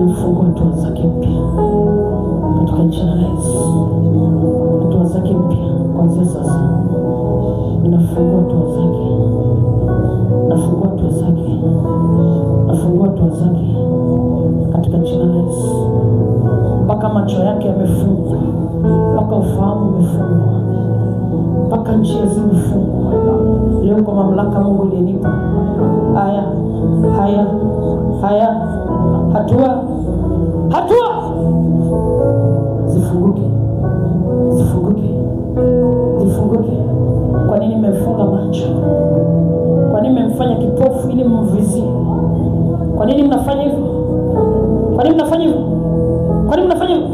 Ninafungua hatua zake mpya katika jina la Yesu. Hatua zake mpya kuanzia sasa. Ninafungua hatua zake, nafungua hatua zake, nafungua hatua zake katika jina la Yesu. Mpaka macho yake yamefungwa, mpaka ufahamu umefungwa, mpaka njia zimefungwa. Leo kwa mamlaka Mungu ilinipa, haya haya haya, hatua hatua zifunguke, zifunguke, zifunguke. Kwa nini mmefunga macho? Kwa nini mmemfanya kipofu ili mvizie? Kwa nini mnafanya hivyo? Kwa nini mnafanya hivyo? Kwa nini mnafanya hivyo?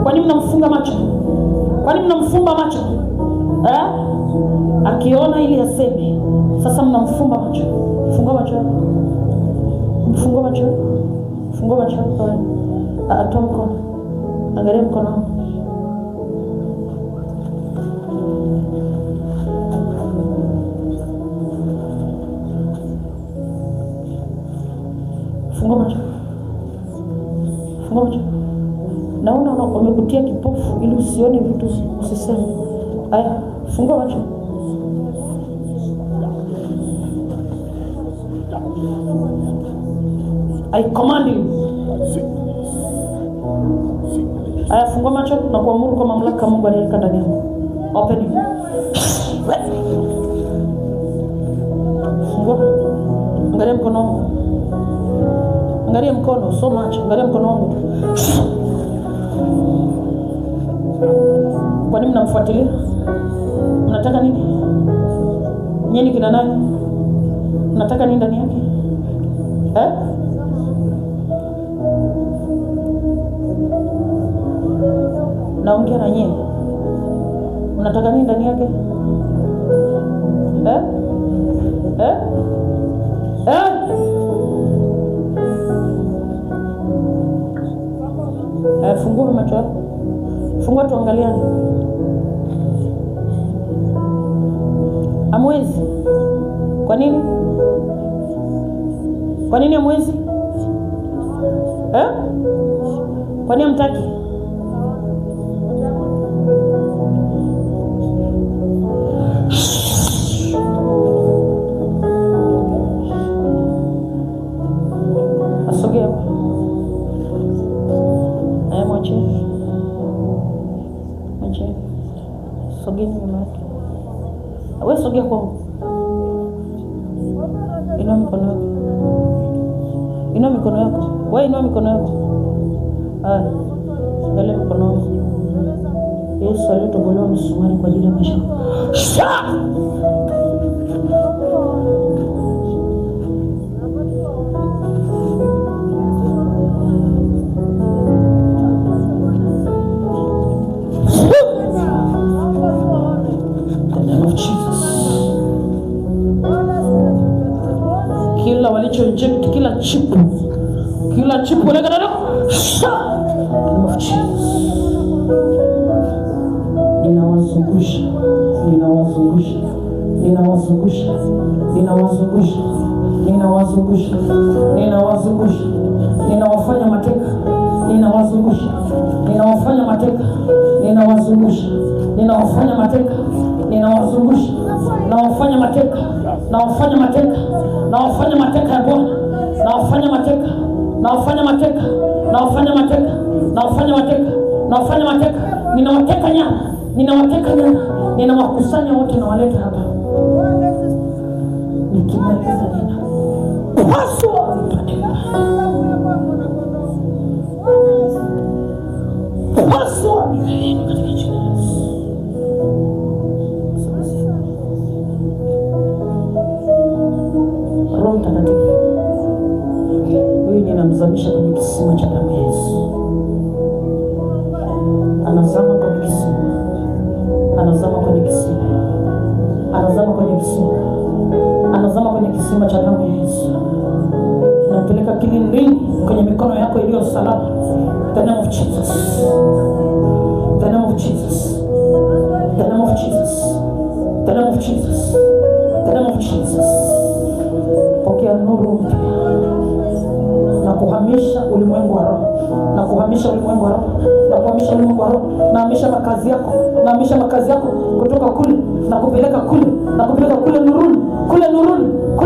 Kwa nini mnamfunga macho? Kwa nini mnamfumba macho? Eh? Akiona ili aseme. Sasa mnamfumba macho. Fungua macho yako. Fungua macho yako. Fungua macho yako. Toa mkono. Angalia mkono wangu. Fungua macho. Fungua macho. Naona wamekutia kipofu ili usione vitu, usiseme. Aya, fungua macho. I command you. Aya, fungua macho na kuamuru kwa mamlaka Mungu aliyeweka ndani yako. Open you. Fungua. Angalia mkono wangu. Angalia mkono, so much. Angalia mkono wangu. Kwa nini mnamfuatilia? Mnataka nini? Nyinyi kina nani? Mnataka nini ndani yake? Eh? Naongea na nyinyi. Mnataka nini ndani yake? Eh? Eh? Eh? Fungua macho yako. Fungua tuangaliane. Hamwezi. Kwa nini? Kwa nini hamwezi? Eh? Kwa nini hamtaki? Asogea hapa. Haya, mwache. Mwache. Sogea nyuma yake. Wewe sogea kwangu. Inua mikono yako. Inua mikono yako. Wewe inua mikono yako. Haya. Angalia mikono wangu. Yesu alitobolewa msumari kwa ajili ya maisha. Sha! The name of Jesus. Kila walicho inject, kila chip, kila chip waliweka ndani. Sha! The name of Jesus. Ninawazungusha, ninawazungusha, ninawazungusha, ninawazungusha, ninawazungusha, ninawazungusha, ninawafanya mateka, ninawazungusha, ninawafanya mateka, ninawazungusha, ninawafanya mateka, ninawazungusha, nawafanya mateka, nawafanya mateka, nawafanya mateka ya Bwana, nawafanya mateka, nawafanya mateka, nawafanya mateka, nawafanya mateka, nawafanya mateka, ninawateka nyara, ninawateka nyara, ninawakusanya wote, nawaleta hapa. Nikimaliza ninapasua vipande vipande, pasua mioyo yenu katika jina la Yesu. Roho Mtakatifu huyu ninamzamisha kwenye kisima cha damu ya Yesu. Anazama kwenye kisima, anazama kwenye kisima, anazama kwenye kisima, anazama kwenye kisima cha damu ya Yesu. Nampeleka kilindini kwenye mikono yako iliyo salama. The name of Jesus. The name of Jesus. The name of Jesus. The name of Jesus. The name of Jesus. Pokea nuru mpya na kuhamisha. Ulimwengu wa roho, na kuhamisha ulimwengu wa roho, na kuhamisha ulimwengu wa roho, nahamisha makazi yako, nahamisha makazi yako kutoka kule na kupeleka kule, na kupeleka kule nuruni, kule nuruni, kule.